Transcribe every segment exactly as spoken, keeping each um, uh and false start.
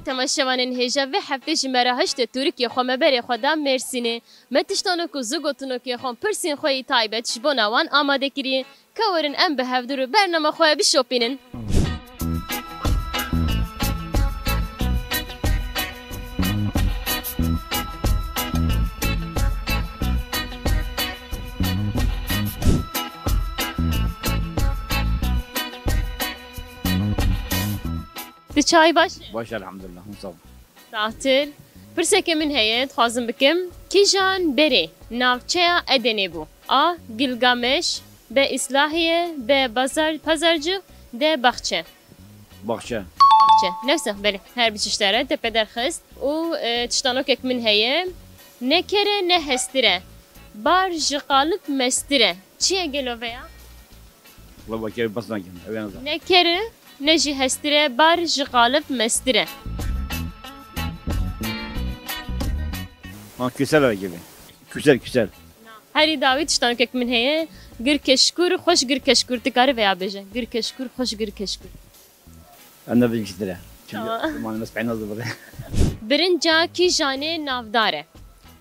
Temaşevanên hêja, vê heftê jî me re hiştê tûrikê xwe me berê xwe da Mêrsînê. Me tiştanok û zigotinokê xwe, pirsên xwe yî taybet ji bona wan amade kiriye. Ke werin em bi hevdû re bernama xwe bişopînin. Tu çayî baş e? Baş, elhamdulillah, hûn sax. Tatil. Pirsekê min heye, dixwazim bikim. Kîjan berê navçeya Edenê bû? A. Gilgameş, B. Îslahiye, B. Bazar, Pazarcık, D. Baxçe. Baxçe. Baxçe. Newsa, belê. Her bi çiştare te pê derxist. Û, e, tiştanokek min heye. Ne kere ne hestire. Bar ji qalib mestire. Çi ye gelo veya? Wala bak, ev bas nakin. Ev yalnız. Ne kere ne jî hestire, bar ji qalib mestire. Ha, küsel gibi. Küsel, küsel. Herî dawî tiştanokek min heye. Gir keşkur, xweş gir keşkur. Tu karî veya bêje. Gir keşkur, xweş gir keşkur. Em ne bilin çi dire. Tamam. Zimanê me spehî nas dibire. Birinca kîjanê navdar e?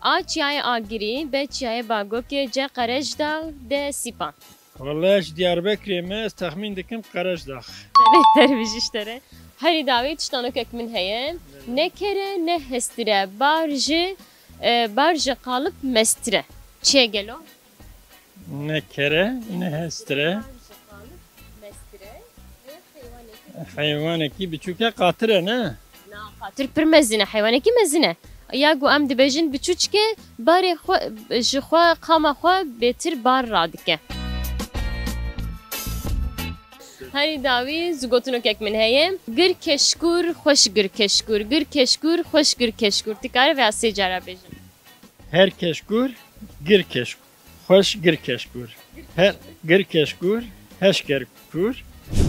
A. Çiyayê Agirî, B. Çiyayê Bagokê, C. Qerejdax, D. Sîpan. Wele ji Diyarbekirê me, ez texmîn dikim Qerejdax. Belê, derbijî ji te re. Herî dawî tiştanokek min heye. Ne kere ne hestire, bar ji, e, bar ji qalib mestire. Çi ye gelo? Ne kere, ne hestire. Heywanekî biçûk e, qatir e, ne? Na, qatir pir mezin e, heywanekî mezin e. Ya ku em dibêjin biçûçik e, barê xwe, ji xwe, qama xwe bêtir bar radike. Herî dawî zigotinokek min heye. Gir keşkur, xweş gir keşkur. Gir keşkur, xweş gir keşkur. Tu karî vêya sê cara bêjin. Her keşkur, gir keşkur. Xweş gir keşkur. Her gir keşkur, heş kerkur.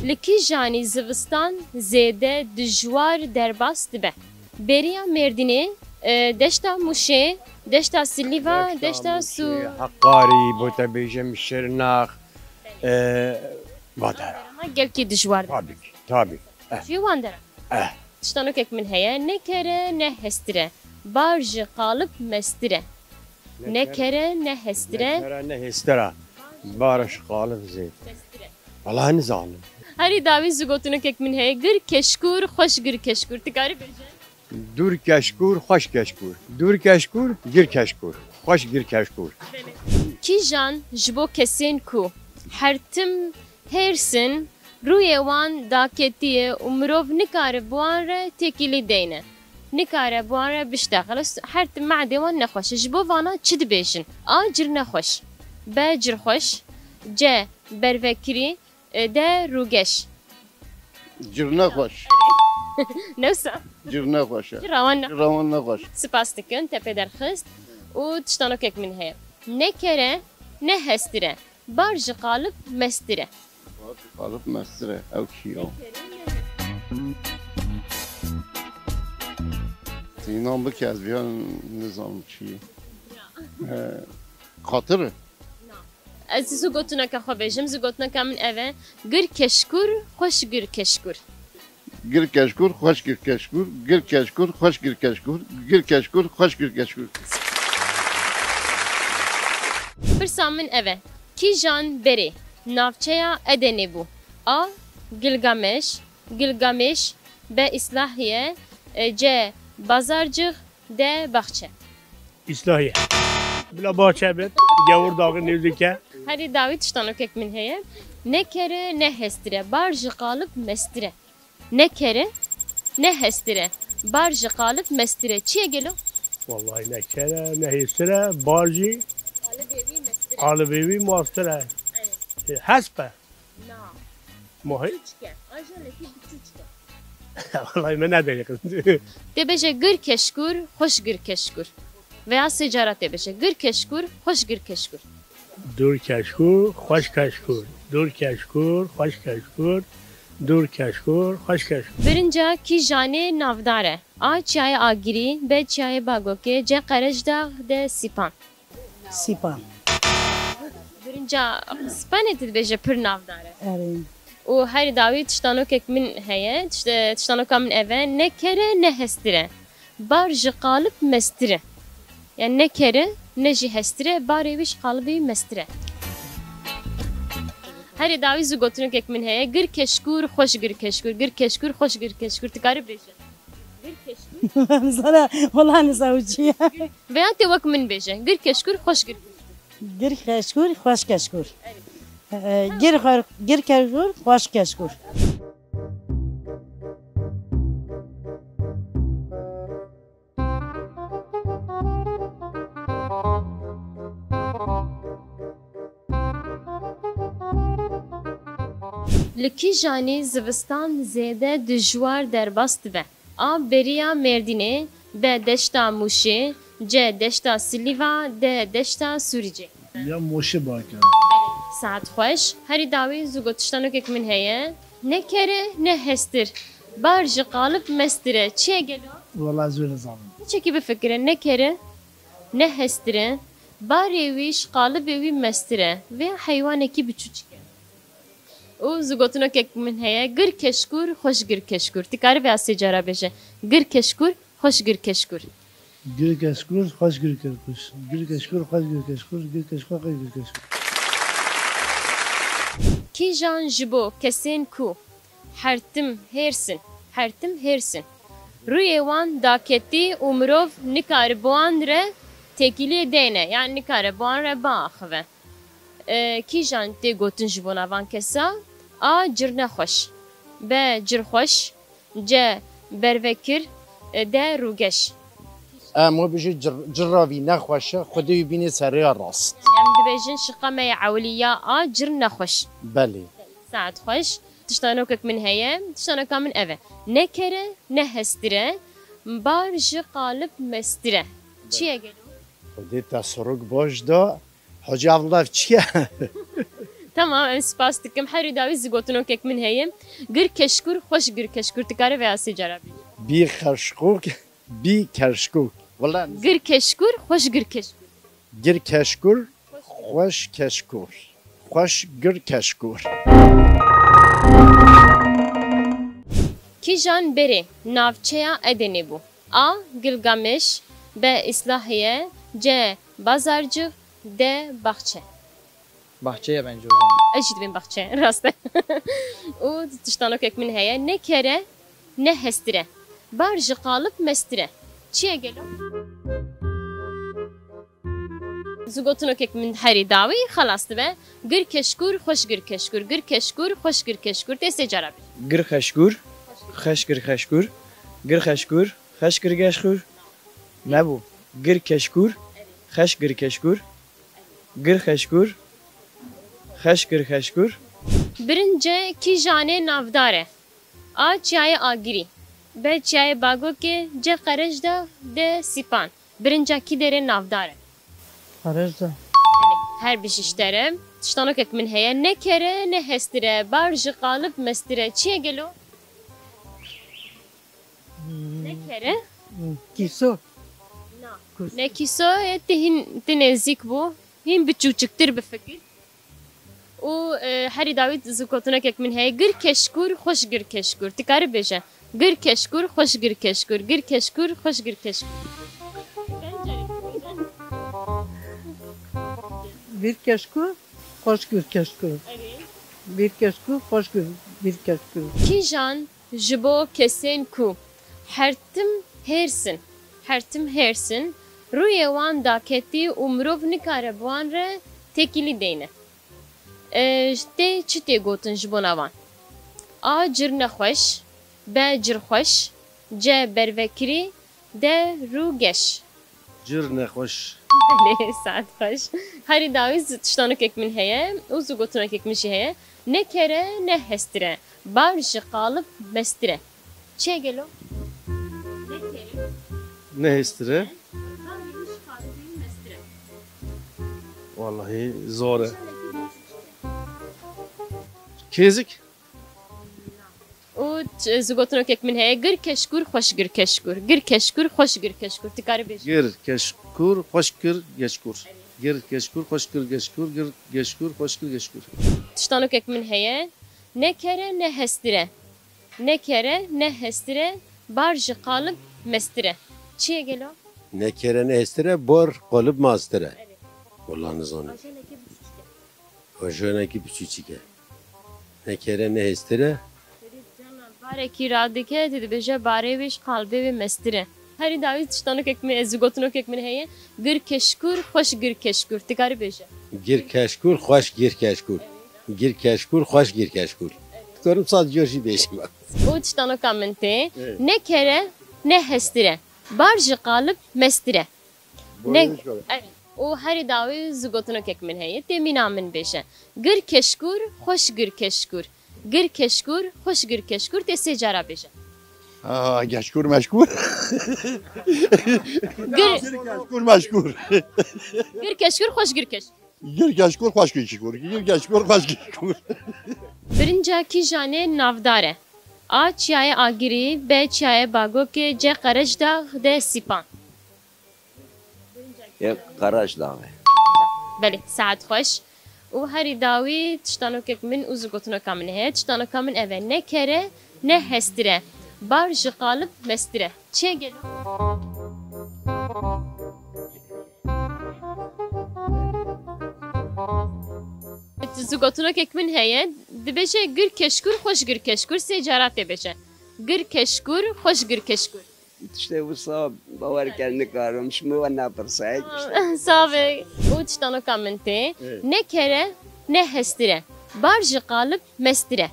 Li kîjanî zivistan zêde dijwar derbas dibe? Beriya Mêrdînê, e, deşta Mûşê, deşta Silîva, deşta Mûşê, Sû- Heqarî, bo te bêjim Şirnax, e, Vadara. Ama gelkî dijwar dibe. Tabii ki, tabii. Eh. Çi wan dera? Eh. Tiştanokek min heye, ne kere ne hestire. Bar ji qalib mestire. Ne kere ne hestire. Ne kere ne hestire. Bar ji qalib zêd. Mestire. Wala nizanim. Herî dawî zigotinokek min heye. Gir keşkur, xweş gir keşkur. Tu karî bêje? Dûr keşkur, xweş keşkur. Dûr keşkur, gir keşkur. Xweş gir keşkur. Kîjan ji bo kesên ku her tim hêrs in, rûyê wan daketî ye û mirov nikare bi wan re têkilî deyne. Nikare bi wan re biştexile, her tim me'dê wan nexweş e. Ji bo vana çi dibêjin? A. Cirnexweş. B. Cirxweş. C. Bervekirî. E, D. Rûgeş. Cirnexweş. Newsa. Cirnexweş e. Cira wan ne- Cira wan nexweş. Spas dikim, te pê derxist. Û tiştanokek min heye. Ne kere, ne hestire. Bar ji qalib mestire. Bar ji qalib mestire. Ew çi ya? Înan bike, ez viya nizanim çi ye. He, qatir e. Ez zigotineke xwe bêjim, zigotineke min ev e. Gir keşkur, xweş gir keşkur. Gir keşkur, xweş gir keşkur, gir keşkur, xweş gir keşkur, gir keşkur, xweş gir keşkur. Pirsa min ev e. Kîjan berê navçeya Edenê bû? A. Gilgameş, Gilgameş, B. Îslahiye, e, C. Bazarcık, D. Baxçe. Îslahiye. Bila Baxçe bit, gewir daxin nêzdîke. Herî dawî tiştanokek min heye. Ne kere, ne hestire, bar ji qalib mestire. Ne kere, ne hestire, bar ji qalib mestire. Çi ye gelo? Wallahî ne kere, ne hestire, bar jî qalibê wî mestire. Qalibê wî mastire. Erê. E, hesp e. Na. Mohê? Biçûçik e. Ajalekî biçûçik e. Wallahî me nedêne qis. Tê bêje gir keşkur, xweş gir keşkur. Veya sê cara tê bêje. Gir keşkur, xweş gir keşkur. Dûr keşkur, xweş keşkur. Dûr keşkur, xweş keşkur. Dûr keşkur, xweş keşkur. Birinca kîjanê navdar e? A. Çiyayê Agirî, B. Çiyayê Bagokê, C. Qerejdax, D. Sîpan. Sîpan. Birinca Sîpanê tu dibêje pir navdar e. Erê. Û herî dawî tiştanokek min heye, tişt-, tiştanoka min ev e, ne ker e, ne hestir e. Bar ji qalib mestir e. Yani ne ker e, ne jî hestir e, barê wî ji qalibê wî mestir e. Herî dawî zû gotinokek min heye, gir keşkûr, xweş gir keşkûr, gir keşkûr, xweş gir keşkûr. Tu karî bêje. Gir keşkûr. Sana, wala nizam çi ye. Veya tê wek min bêje, gir keşkûr, xweş gir keşkûr. Gir keşkûr, xweş keşkûr. Erê. Ee, gir xwe-, gir keşkûr, xweş keşkûr. Li kîjanî zivistan zêde dijwar derbas dibe? A. Beriya Mêrdînê, B. Deşta Mûşê, C. Deşta Silîva, D. Deşta Sûrîcê. Ya Mûşê bake. Saet xweş. Herî dawî zû gotiştanokek min heye. Ne ker e, ne hestir. Bar ji qalib mestir e. Çi ye gelo? Wala zû nizanim. Çekî bifikire. Ne ker e, ne hestir e. Barê wî ji qalibê wî mestir e. Vê heywanekî biçûçik e. Û zû gotinokek min heye, gir keşkûr, xweş gir keşkûr. Tu karî vê sê cara bêje. Gir keşkûr, xweş gir keşkûr. Gir keşkûr, xweş gir keşkûr. Gir keşkûr, xweş gir keşkûr. Gir keşkûr, xweş gir keşkûr. Kîjan ji bo kesên ku her tim hêrs in, her tim hêrs in, rûyê wan daketî û mirov nikare bi wan re têkiliyê deyne, yani nikare bi wan re biaxive. E, kîjan tê gotin ji bona van kesa? A. Cir nexweş. B. Cir xweş. C. Bervekir. E, D. Rûgeş. Em wê bijî cir-, cira wî nexweş e, Xwedê wî bînê serê ya rast. Em dibêjin şiqa me ya ewilî ya A. Cir nexweş. Belê. Saet xweş. Tiştanokek min heye. Tiştanoka min ev e. Ne ker e, ne hestir e. Bar ji qalib mestir e. Çi ye gelo? Xwedê te sirok baş da. Hocî Abdullah çi ye? Tamam, em spas dikim. Herî dawî zû gotinokek min heye. Gir keşkûr, xweş gir keşkûr. Tu karî vê sê cara bêjî. Bî xeşkûk, bî keşkûk. Wala. Gir keşkûr, xweş gir keşkûr. Gir keşkûr, xweş keşkûr. Xweş gir keşkûr. Kîjan berê navçeya Edenê bû? A. Gilgameş, B. Îslahiye, C. Bazarcix, D. Baxçe. Baxçe ye bence o zaman. Ez jî dibêm Baxçe, rast e. Û tiştanokek min heye, ne ker e, ne hestir e. Bar ji qalib mestir e. Çi ye gelo? Zû gotinokek min herî dawî xelas dibe. Gir keşkûr, xweş gir keşkûr. Gir keşkûr, xweş gir keşkûr. Tê sê cara bêjî. Gir xeşkûr, xeş gir xeşkûr. Gir xeşkûr, xeş gir keşkûr. Nebû. Gir keşkûr, xeş gir keşkûr. Gir xeşkûr, xeş gir xeşkûr. Birince kîjanê navdar e? A. Çiyayê Agirî. B. Çiyayê Bagokê. C. Qerejda. D. Sîpan. Birinca kî derê navdar e? Qerejda. Her bijî ji te re. Tiştanokek min heye. Ne ker e, ne hestir e. Bar ji qalib mestir e. Çi ye gelo? Hmm. Ne ker e? Hmm. Kîso. Na. Kus- Ne kîso ye, tu hîn, tu nêzîk bû. Hîn biçûçiktir bifikir. Û, e, herî dawî zû gotinokek min heye. Gir keşkûr, xweş gir keşkûr. Tu karî bêje. Gir keşkûr, xweş gir keşkûr. Gir keşkûr, xweş gir keşkûr. Gir keşkûr, xweş gir keşkûr. Erê. Gir keşkûr, xweş gir, gir keşkûr. Kîjan ji bo kesên ku her tim hêrs in, her tim hêrs in, rûyê wan daketî û mirov nikare bi wan re têkilî deyne. E, tê çi tê gotin ji bona van? A. Cir nexweş, B. Cir xweş, C. Bervekirî, D. Rûgeş. Cir nexweş. Belê, saet xweş. Herî dawî zû tiştanokek min heye û zû gotinokek min jî heye. Ne ker e, ne hestir e. Bar ji qalib mestir e. Çi ye gelo? Ne ker e. Ne hestir e. Bar ji qalibê mestir e. Wallahî zor e. Kêzik. Û ç-, zû gotinokek min heye, gir keşkûr, xweş gir keşkûr. Gir keşkûr, xweş gir keşkûr. Tu karî bêjî. Gir keşkûr, xweş gir keşkûr. Gir keşkûr, xweş gir keşkûr. Gir keşkûr, xweş gir keşkûr. Tiştanokek min heye, Ne kere ne hestir e. Ne kere ne hestir e, bar ji qalib mestir e. Çi ye gelo? Ne kere ne hestir e, bar qalib mastir e. Evet. Wala nizanim. Ajanekî biçûçik e. Ajanekî biçûçik e. Ne kere ne hestir e. Barekî radike, tu dibêje barê wê ji qalbê wê mestir e. Herî dawî tiştanokek min, ez gotinokek min heye. Gir keşkûr, xweş gir keşkûr. Tu karî bêje. Gir keşkûr, xweş gir keşkûr. Gir keşkûr, xweş gir keşkûr. Dikarim sed car jî bêjim. Û tiştanoka min tê. Evet. Ne kere, ne hestir e. Bar ji qalib mestir e. Ne, evet. Û herî dawî zû gotinokek min heye. Tê mîna min bêje. Gir keşkûr, xweş gir keşkûr. Gir keşkûr, xweş gir keşkûr, tê sê cara bêje. Ha, keşkûr meşkûr. Gir, keşkûr meşkûr. Gir keşkûr, xweş gir keşkûr. Gir keşkûr, xweş keşkûr. Gir keşkûr, xweş keşkûr. Birinca kîjanê navdar e? A çiyayê Agirî, B çiyayê Bagokê, C Qerecdax, D Sîpan. Yek Qerecdax e. Belê, saet xweş. Û herî dawî tiştanokek min û zû gotinoka min heye. Tiştanoka min ev e. Ne kere, ne hestir e. Bar ji qalib mestir e. Çi ye gelo? Zû gotinokek min heye. Dibêje gir keşkûr, xweş gir keşkûr. Sê cara tê bêje. Gir keşkûr, xweş gir keşkûr. Tiştê wisa bawer ker nikarim, ji min we nepirse. Sax be. Û tiştanoka min tê. Evet. Ne kere, ne hestir e. Bar ji qalib mestir e.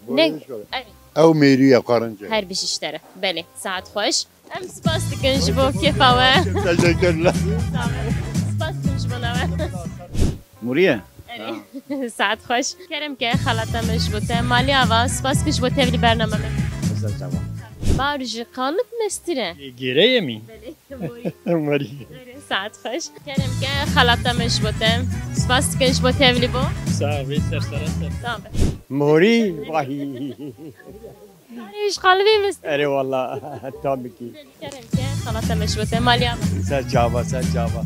Ne, evet. Ew mêrî ye, qarince. Her bijî ji te re. Belê, saet xweş. Em spas dikin ji bo kêfa we. Teşekkürler. Sax be. Spas dikim ji bo we. Mûrî ye? Erê. Saet xweş. Kerem ke, xelata me ji bo te. Malî ava, spas dikim ji bo tevlî bernama me. Güzel, tamam. Bar ji qalib mestir e. Gêreyê mî? Belê, morî. Morî. Erê, saet xweş. Kerem ke, xelata me ji bo te. Spas dikin ji bo tevlî bo. Sağ ol, ser sera ser. Tamam. Morî, vay. Erê, ji qalibê mestir. Erê, wala, tabii ki. Kerem ke, xelata me ji bo te. Malî ava. Ser çava, ser çava.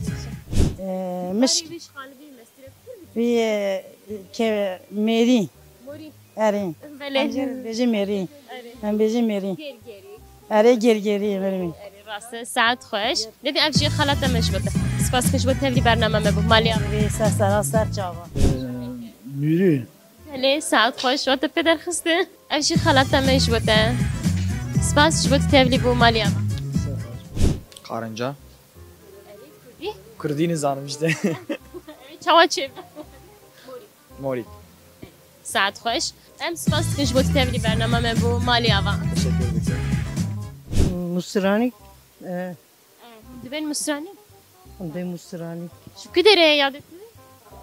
Ee, miş- Erê, ji qalibê mestir. Vî, e, ke, mêrî. Morî. Erê. Belê. Em jê bêjî mêrî. Erê. Em bêjî mêrî. Gêrgêrî. Erê, gêrgêrî, mêrî. Erê, rast e. Saet xweş. Lê ev jî xelata me ji bo te. Spas dikim ji bo tevlî bernama me bû. Malî ava. Erê, ser sera ser çava. Mîrî. Belê, saet xweş. Wate pê derxiste. Ev jî xelata me ji bo te. Spas ji bo tu tevlî bû. Malî ava. Qarinca. Kurdî? Kurdî nizanim işte. Çawa çêbû? Morî. Saet xweş. Em spas dikin ji bo tu tevlî bernama me bû. Malî ava. Teşekkür ederim. Musranî, e, Dibên Musranî? Dibên Musranî. Ji ku derê ye yadê tu?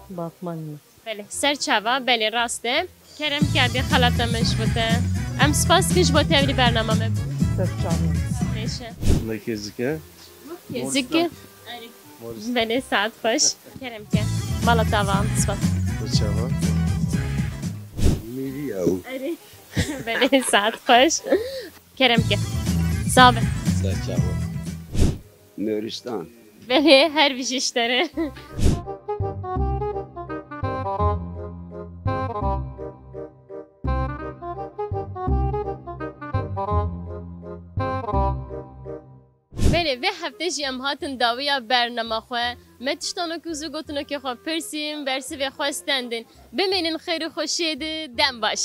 Batmanî. Belê, ser çava, belê, rast e. Kerem kerdî, xelata me ji bo te. Em spas dikin ji bo tevlî bernama me bû. Ser çava. Nêşe. Nêkêzike. Kêzike. Moristan. Belê, saet xweş. Kerem ke. Mala te ava, spas. Ser çava. Mîrî ew. Erê. Belê, saet xweş. Kerem ke. Sax be. Ser çava. Moristan. Belê, her bijî ji te re. Belê, vê hefte jî em hatin dawiya bernama xwe. Me tiştanok û zû gotinokê xwe pirsîn, bersivê xwe stendin. Bimînin xêr û xweşiyê di, dem baş.